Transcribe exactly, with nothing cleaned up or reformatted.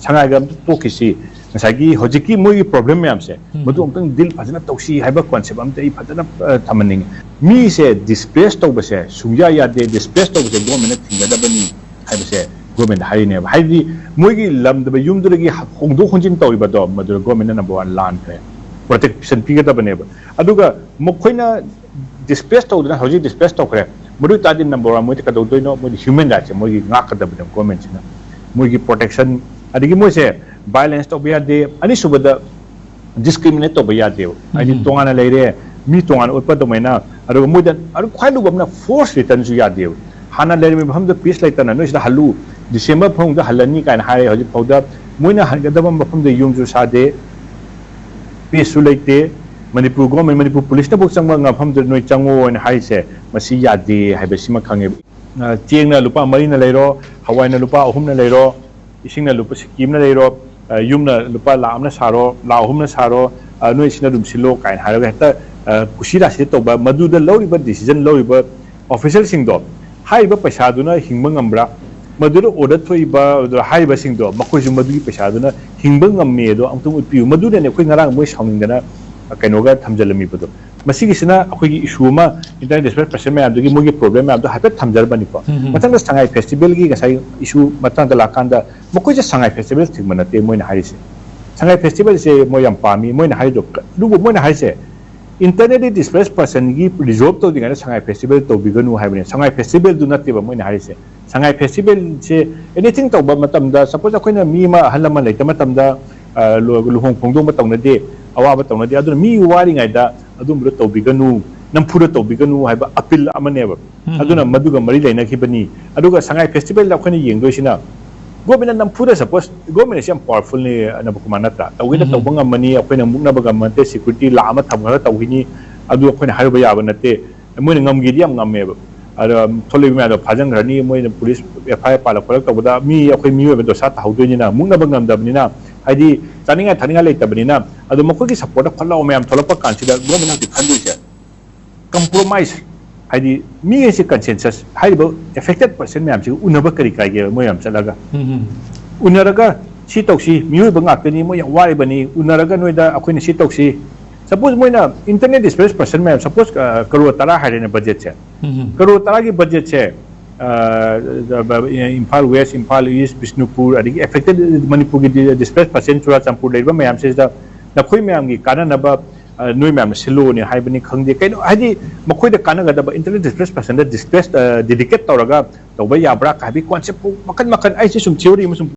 ꯁꯉꯥꯏꯒ ꯑꯝꯇ ꯇꯣꯛꯈꯤꯁꯤ꯫ ꯉꯁꯥꯏꯒꯤ ꯍꯧꯖꯤꯛꯀꯤ ꯃꯣꯏꯒꯤ ꯄ꯭ꯔꯣꯕ꯭ꯂꯦꯝ ꯃꯌꯥꯝꯁꯦ, ꯎꯝ꯫ ꯃꯗꯨ ꯑꯃꯨꯛꯇꯪ ꯗꯤꯜ ꯐꯖꯅ ꯇꯧꯁꯤ ꯍꯥꯏꯕ ꯀꯣꯟꯁꯦꯞ ꯑꯝꯇ ꯑꯩ ꯐꯖꯅ, ꯑ, ꯊꯝꯍꯟꯅꯤꯡꯉꯤ꯫ ꯃꯤꯁꯦ ꯗꯤꯁꯄ꯭ꯂꯦꯁ ꯇꯧꯕꯁꯦ ꯁꯨꯡꯌꯥ ꯌꯥꯗꯦ, ꯗꯤꯁꯄ꯭ꯂꯦꯁ ꯇꯧꯕꯁꯦ ꯒꯣꯔꯃꯦꯟꯅ ꯊꯤꯡꯒꯗꯕꯅꯤ ꯍꯥꯏꯕꯁꯦ ꯒꯣꯔꯃꯦꯟꯗ ꯍꯥꯏꯔꯤꯅꯦꯕ꯫ ꯍꯥꯏꯗꯤ ꯃꯣꯏꯒꯤ ꯂꯝꯗꯕ ꯌꯨꯝꯗꯨꯗꯒꯤ ꯍꯣꯡꯗꯣꯛ ꯍꯣꯡꯖꯤꯟ ꯇꯧꯔꯤꯕꯗꯣ, ꯃꯗꯨꯗ ꯒꯣꯔꯃꯦꯟꯅ ꯅꯝꯕꯔ ꯋꯥꯟ ꯂꯥꯟꯈ꯭ꯔꯦ, ꯄ꯭ꯔꯣꯇꯦꯛꯁꯟ ꯄꯤꯒꯗꯕꯅꯦꯕ꯫ ꯑꯗꯨꯒ ꯃꯈꯣꯏꯅ ꯗꯤꯁꯄ꯭ꯂꯦꯁ ꯇꯧꯗꯅ ꯍꯧꯖꯤꯛ ꯗꯤꯁꯄ꯭ꯂꯦꯁ ꯇꯧꯈ꯭ꯔꯦ, ꯃꯗꯨ ꯑꯣꯏ ꯇꯥꯔꯗꯤ ꯅꯝꯕꯔ ꯋꯥꯟ ꯃꯣꯏꯗꯤ ꯀꯩꯗꯧꯗꯣꯏꯅꯣ? ꯃꯣꯏꯗꯤ ꯍ꯭ꯌꯨꯃꯦꯟ ꯔꯥꯏꯠꯁꯦ ꯃꯣꯏꯒꯤ ꯉꯥꯛꯀꯗꯕꯅꯦꯕ ꯒꯣꯔꯃꯦꯟꯁꯤꯅ꯫ ꯃꯣꯏꯒꯤ ꯄ꯭ꯔꯣꯇꯦꯛꯁꯟ, ꯑꯗꯒꯤ ꯃꯣꯏꯁꯦ ꯚꯥꯏꯑꯣꯂꯦꯟꯁ ꯇꯧꯕ ꯌꯥꯗꯦ꯫ ꯑꯅꯤꯁꯨꯕꯗ, ꯗꯤꯁꯀ꯭ꯔꯤꯃꯤꯅꯦꯠ ꯇꯧꯕ ꯌꯥꯗꯦꯕ꯫ ꯍꯥꯏꯗꯤ ꯎꯝ꯫ ꯇꯣꯉꯥꯟꯅ ꯂꯩꯔꯦ, ꯃꯤ ꯇꯣꯉꯥꯟꯅ ꯎꯠꯄ ꯑꯗꯨꯃꯥꯏꯅ꯫ ꯑꯗꯨꯒ ꯃꯣꯏꯗ, ꯑꯗꯨ ꯈ꯭ꯋꯥꯏ ꯂꯨꯕ ꯑꯃꯅ ꯐꯣꯔꯁ ꯔꯤꯇꯔꯟꯁꯨ ꯌꯥꯗꯦꯕ꯫ ꯍꯥꯟꯅ ꯂꯩꯔꯝꯃꯤꯕ ꯃꯐꯝꯗ ꯄꯤꯁ ꯂꯩꯇꯅ ꯅꯣꯏ ꯁꯤꯗ ꯍꯜꯂꯨ, ꯗꯤꯁꯦꯝꯕꯔ ꯐꯥꯎꯗ ꯍꯜꯂꯅꯤ ꯀꯥꯏꯅ ꯍꯥꯏꯔꯦ꯫ ꯍꯧꯖꯤꯛ ꯐꯥꯎꯗ ꯃꯣꯏꯅ ꯍꯟꯒꯗꯕ ꯃꯐꯝꯗ ꯌꯨꯝꯁꯨ ꯁꯥꯗꯦ, ꯄꯤꯁꯁꯨ ꯂꯩꯇꯦ꯫ ꯃꯅꯤꯄꯨꯔ ꯒꯣꯔꯃꯦꯟ, ꯃꯅꯤꯄꯨꯔ ꯄꯨꯂꯤꯁꯅꯐꯥꯎ ꯆꯪꯕ ꯃꯐꯝꯗ ꯅꯣꯏ ꯆꯪꯉꯣ ꯍꯥꯏꯅ ꯍꯥꯏꯔꯤꯁꯦ, ꯃꯁꯤ ꯌꯥꯗꯦ ꯍꯥꯏꯕꯁꯤꯃ ꯈꯪꯉꯦꯕ꯫ ꯑ, ꯆꯦꯡꯅ ꯂꯨꯄꯥ ꯃꯔꯤꯅ ꯂꯩꯔꯣ, ꯍꯋꯥꯏꯅ ꯂꯨꯄꯥ ꯑꯍꯨꯝꯅ ꯂꯩꯔꯣ, ꯏꯁꯤꯡꯅ ꯂꯨꯄꯥ, ꯁꯤꯀꯤ ꯑꯃꯅ ꯂꯩꯔꯣ, ꯑ, ꯌꯨꯝꯅ ꯂꯨꯄꯥ ꯂꯥꯈ ꯑꯃꯅ ꯁꯥꯔꯣ, ꯂꯥꯈ ꯑꯍꯨꯝꯅ ꯁꯥꯔꯣ, ꯑ, ꯅꯣꯏ ꯁꯤꯅ ꯑꯗꯨꯝ ꯁꯤꯜꯂꯣ ꯀꯥꯏꯅ ꯍꯥꯏꯔꯒ ꯍꯦꯛꯇ, ꯑ, ꯀꯨꯁꯤ ꯔꯥꯁꯤꯗ ꯇꯧꯕ, ꯃꯗꯨꯗ ꯂꯧꯔꯤꯕ ꯗꯤꯁꯤꯖꯟ ꯂꯧꯔꯤꯕ ꯑꯣꯐꯤꯁꯔꯁꯤꯡꯗꯣ, ꯍꯥꯏꯔꯤꯕ ꯄꯩꯁꯥꯗꯨꯅ ꯍꯤꯡꯕ ꯉꯝꯕ꯭ꯔꯥ? ꯃꯗꯨꯗ ꯑꯣꯔꯗꯔ ꯊꯣꯛꯏꯕ, ꯑꯗꯨ ꯍꯥꯏꯔꯤꯕꯁꯤꯡꯗꯣ, ꯃꯈꯣꯏꯁꯨ ꯃꯗꯨꯒꯤ ꯄꯩꯁꯥꯗꯨꯅ ꯍꯤꯡꯕ ꯉꯝꯃꯦ ꯑꯗꯣ ꯑꯃꯨꯛꯇꯪ ꯎꯠꯄꯤꯌꯨ꯫ ꯃꯗꯨꯅꯅꯦ ꯑꯩꯈꯣꯏ ꯉꯔꯥꯡ ꯃꯣꯏ ꯁꯥꯎꯅꯤꯡꯗꯅ, ꯑ, ꯀꯩꯅꯣꯒ ꯊꯝꯖꯤꯜꯂꯝꯃꯤꯕꯗꯣ꯫ ꯃꯁꯤꯒꯤꯁꯤꯅ ꯑꯩꯈꯣꯏꯒꯤ ꯏꯁꯨ ꯑꯃ, ꯏꯟꯇꯔꯅꯦꯁꯅꯦꯜ ꯄ꯭ꯔꯦꯁꯔ ꯃꯌꯥꯝꯗꯨꯒꯤ ꯃꯣꯏꯒꯤ ꯄ꯭ꯔꯣꯕ꯭ꯂꯦꯝ ꯃꯌꯥꯝꯗꯣ ꯍꯥꯏꯐꯦꯠ ꯊꯝꯖꯔꯕꯅꯤꯀꯣ꯫ ꯎꯝ, ꯎꯝ꯫ ꯃꯊꯪꯗ ꯁꯉꯥꯏ ꯐꯦꯁꯇꯤꯚꯦꯜꯒꯤ ꯉꯁꯥꯏ ꯏꯁꯨ ꯃꯇꯥꯡꯗ ꯂꯥꯛꯀꯥꯟꯗ, ꯃꯈꯣꯏꯁꯦ ꯁꯉꯥꯏ ꯐꯦꯁꯇꯤꯚꯦꯜ ꯊꯤꯡꯕ ꯅꯠꯇꯦ ꯃꯣꯏꯅ ꯍꯥꯏꯔꯤꯁꯦ꯫ ꯁꯉꯥꯏ ꯐꯦꯁꯇꯤꯚꯦꯜꯁꯦ ꯃꯣꯏ ꯌꯥꯝ ꯄꯥꯝꯃꯤ꯫ ꯃꯣꯏꯅ ꯍꯥꯏꯔꯤꯗꯣ, ꯑꯗꯨꯕꯨ ꯃꯣꯏꯅ ꯍꯥꯏꯁꯦ, ꯏꯟꯇꯔꯅꯦꯠꯇꯤ ꯗꯤꯁꯄ꯭ꯂꯦꯁ ꯄꯔꯁꯟꯒꯤ ꯔꯤꯖꯣꯜꯕ ꯇꯧꯗ꯭ꯔꯤꯉꯩꯗ ꯁꯉꯥꯏ ꯐꯦꯁꯇꯤꯚꯦꯜ ꯇꯧꯕꯤꯒꯅꯨ ꯍꯥꯏꯕꯅꯦ꯫ ꯁꯉꯥꯏ ꯐꯦꯁꯇꯤꯚꯦꯜꯗꯨ ꯅꯠꯇꯦꯕ ꯃꯣꯏꯅ ꯍꯥꯏꯔꯤꯁꯦ꯫ ꯁꯉꯥꯏ ꯐꯦꯁꯇꯤꯚꯦꯜꯁꯦ ꯑꯦꯅꯤꯊꯤꯡ ꯇꯧꯕ ꯃꯇꯝꯗ, ꯁꯄꯣꯁ ꯑꯩꯈꯣꯏꯅ ꯃꯤ ꯑꯃ, ꯑꯍꯜ ꯑꯃ ꯂꯩꯇ ꯃꯇꯝꯗ, ꯑ, ꯂꯨ-, ꯂꯨꯍꯣꯡ ꯈꯣꯡꯗꯣꯡꯕ ꯇꯧꯅꯗꯦ, ꯑꯋꯥꯕ ꯇꯧꯅꯗꯦ꯫ ꯑꯗꯨꯅ ꯃꯤ ꯋꯥꯔꯤꯉꯩꯗ ꯑꯗꯨꯝꯕꯗꯣ ꯇꯧꯕꯤꯒꯅꯨ, ꯅꯝꯐꯨꯗ ꯇꯧꯕꯤꯒꯅꯨ ꯍꯥꯏꯕ ꯑꯄꯤꯜ ꯑꯃꯅꯦꯕ꯫ ꯎꯝ, ꯑꯗꯨꯅ ꯎꯝ꯫ ꯃꯗꯨꯒ ꯃꯔꯤ ꯂꯩꯅꯈꯤꯕꯅꯤ꯫ ꯑꯗꯨꯒ ꯁꯉꯥꯏ ꯐꯦꯁꯇꯤꯚꯦꯜꯗ ꯑꯩꯈꯣꯏꯅ ꯌꯦꯡꯗꯣꯏꯁꯤꯅ, ꯒꯣꯔꯃꯦꯟꯅ ꯅꯝꯐꯨꯗ, ꯁꯄꯣꯁ ꯒꯣꯔꯃꯦꯟ ꯑꯁꯤ ꯌꯥꯝ ꯄꯋꯥꯔꯐꯨꯜꯅꯤ, ꯑꯅꯕ ꯀꯨꯃꯥꯔ, ꯅꯠꯇ꯭ꯔꯥ? ꯇꯧꯒꯦꯅ ꯎꯝ, ꯎꯝ꯫ ꯇꯧꯕ ꯉꯝꯃꯅꯤ, ꯑꯩꯈꯣꯏꯅ ꯃꯨꯛꯅꯕ ꯉꯝꯕ ꯅꯠꯇꯦ, ꯁꯦꯀ꯭ꯌꯨꯔꯤꯇꯤ ꯂꯥꯛ ꯑꯃ ꯊꯝꯈ꯭ꯔꯒ ꯇꯧꯈꯤꯅꯤ, ꯑꯗꯨ ꯑꯩꯈꯣꯏꯅ ꯍꯥꯏꯔꯨꯕ ꯌꯥꯕ ꯅꯠꯇꯦ꯫ ꯃꯣꯏꯅ ꯉꯝꯒꯦꯗꯤ ꯌꯥꯝ ꯉꯝꯃꯦꯕ꯫ ꯑꯗ ꯊꯣꯛꯂꯛꯏꯕ ꯃꯌꯥꯝꯗꯣ ꯐꯥꯖꯤꯟꯈ꯭ꯔꯅꯤ, ꯃꯣꯏꯅ ꯄꯨꯂꯤꯁ ꯑꯦꯐ ꯑꯥꯏ ꯑꯥꯔ ꯄꯥꯜꯂꯛ ꯈꯣꯠꯂꯛ ꯇꯧꯕꯗ ꯃꯤ ꯑꯩꯈꯣꯏ ꯃꯤꯑꯣꯏꯕ ꯗꯣꯁꯥ ꯇꯥꯍꯧꯗꯣꯏꯅꯤꯅ, ꯃꯨꯛꯅꯕ ꯉꯝꯗꯕꯅꯤꯅ, ꯍꯥꯏꯗꯤ ꯆꯥꯅꯤꯡꯉꯥꯏ ꯊꯛꯅꯤꯡꯉꯥꯏ ꯂꯩꯇꯕꯅꯤꯅ, ꯑꯗꯣ ꯃꯈꯣꯏꯒꯤ ꯁꯞꯄꯣꯔꯠꯇ ꯐꯠ ꯂꯥꯎ ꯃꯌꯥꯝ ꯊꯣꯛꯂꯛꯄ ꯀꯥꯟꯁꯤꯗ ꯒꯣꯔꯃꯦꯟ ꯍꯧꯖꯤꯛ ꯈꯟꯗꯣꯏꯁꯦ ꯀꯝꯄ꯭ꯔꯣꯃꯥꯏꯁ, ꯍꯥꯏꯗꯤ ꯃꯤ ꯑꯁꯤ ꯀꯟꯁꯦꯟꯁꯁ, ꯍꯥꯏꯔꯤꯕ ꯑꯦꯐꯦꯛꯇꯦꯠ ꯄꯔꯁꯟ ꯃꯌꯥꯝꯁꯤꯒ ꯎꯅꯕ ꯀꯔꯤ ꯀꯥꯏꯒꯦꯕ? ꯃꯣꯏ ꯃꯌꯥꯝ ꯆꯠꯂꯒ ꯎꯝ, ꯎꯝ꯫ ꯎꯅꯔꯒ ꯁꯤ ꯇꯧꯁꯤ, ꯃꯤꯑꯣꯏꯕ ꯉꯥꯛꯇꯅꯤ, ꯃꯣꯏ ꯌꯥꯝ ꯋꯥꯔꯤꯕꯅꯤ, ꯎꯅꯔꯒ ꯅꯣꯏꯗ ꯑꯩꯈꯣꯏꯅ ꯁꯤ ꯇꯧꯁꯤ꯫ Suppose ꯃꯣꯏꯅ internally displaced person ꯃꯌꯥꯝ, suppose ꯀꯔꯣꯔ ꯇꯔꯥ ꯍꯥꯏꯔꯦꯅꯦ ꯕꯖꯦꯠꯁꯦ, ꯀꯔꯣꯔ ꯇꯔꯥꯒꯤ ꯕꯖꯦꯠꯁꯦ, ꯏꯝꯐꯥꯜ ꯋꯦꯁ, ꯏꯝꯐꯥꯜ ꯏꯁ, ꯕꯤꯁꯅꯨꯄꯨꯔ, ꯑꯗꯒꯤ affected ꯃꯅꯤꯄꯨꯔꯒꯤ displaced person ꯆꯨꯔꯥꯆꯥꯟꯄꯨꯔ ꯂꯩꯔꯤꯕ ꯃꯌꯥꯝꯁꯤꯗ ꯅꯈꯣꯏ ꯃꯌꯥꯝꯒꯤ ꯀꯥꯟꯅꯅꯕ, ꯅꯣꯏ ꯃꯌꯥꯝꯅ ꯁꯤꯜꯂꯣꯅꯦ ꯍꯥꯏꯕꯅꯤ ꯈꯪꯗꯦ, ꯀꯩꯅꯣ ꯍꯥꯏꯗꯤ ꯃꯈꯣꯏꯗ ꯀꯥꯟꯅꯒꯗꯕ internally displaced personꯗ displace dedicate ꯇꯧꯔꯒ ꯇꯧꯕ ꯌꯥꯕ꯭ꯔꯥ ꯍꯥꯏꯕꯒꯤ concept ꯃꯈꯜ ꯃꯈꯜ, ꯑꯩꯁꯦ ꯁꯨꯝ theory ꯑꯃ ꯁꯨꯝ